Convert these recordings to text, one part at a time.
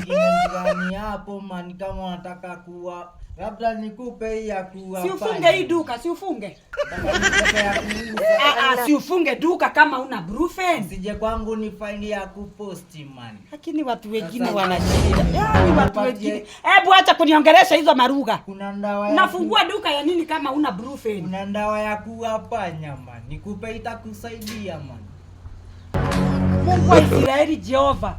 Jirani hapo man, kama unataka kuwa labda nikupe hii ya kuwa. Si ufunge hii duka, si ufunge. Ah, ah, si ufunge duka kama una Brufen. Sije kwangu ni faili ya kuposti man. Lakini watu wengine Sasa- wana shida. Yaani watu wengine. Hebu acha kuniongelesha hizo marugha. Kuna ndawa ya Nafungua duka ya nini kama una Brufen? Kuna ndawa ya kuwapanya man. Nikupe, itakusaidia man. Mungu wa Israeli Jehova,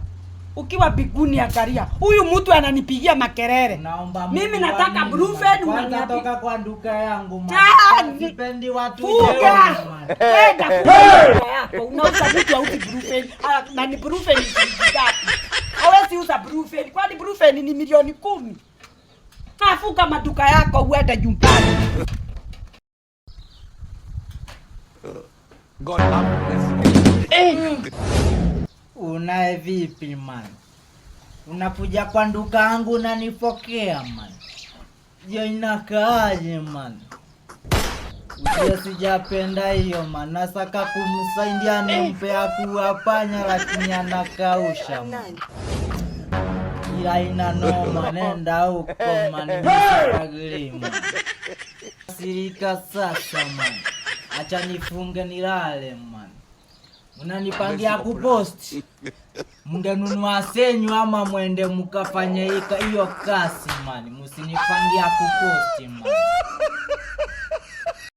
ukiwa biguni angalia. Huyu mtu ananipigia makelele. Naomba Mimi Mungu nataka wa nini, Brufen, man? Kwanza unaniambia. toka kwa duka yangu man. Sipendi watu Fuga! jeuri, man. Kwenda funga duka yako. Unauza mtu hauzi Brufen. Ah, na ni Brufen ni shilingi ngapi? Hawezi uza Brufen. Kwani Brufen ni milioni 10? Afuka maduka yako uende nyumbani. God have mercy. Unaye vipi man? Unakuja kwa duka yangu unanipokea man. Hiyo inakaaje man? Ujue sijapenda hiyo man. Nasaka kumsaidia nimpe akuwapanya lakini anakausha man. Ila ina noma, nenda huko man, nisifagili man. Sirika sasa man. Acha nifunge nilale man. Unanipangia kupost. Mngenunua senyu ama mwende mukafanye hiyo kasi man. Musinipangia kuposti man.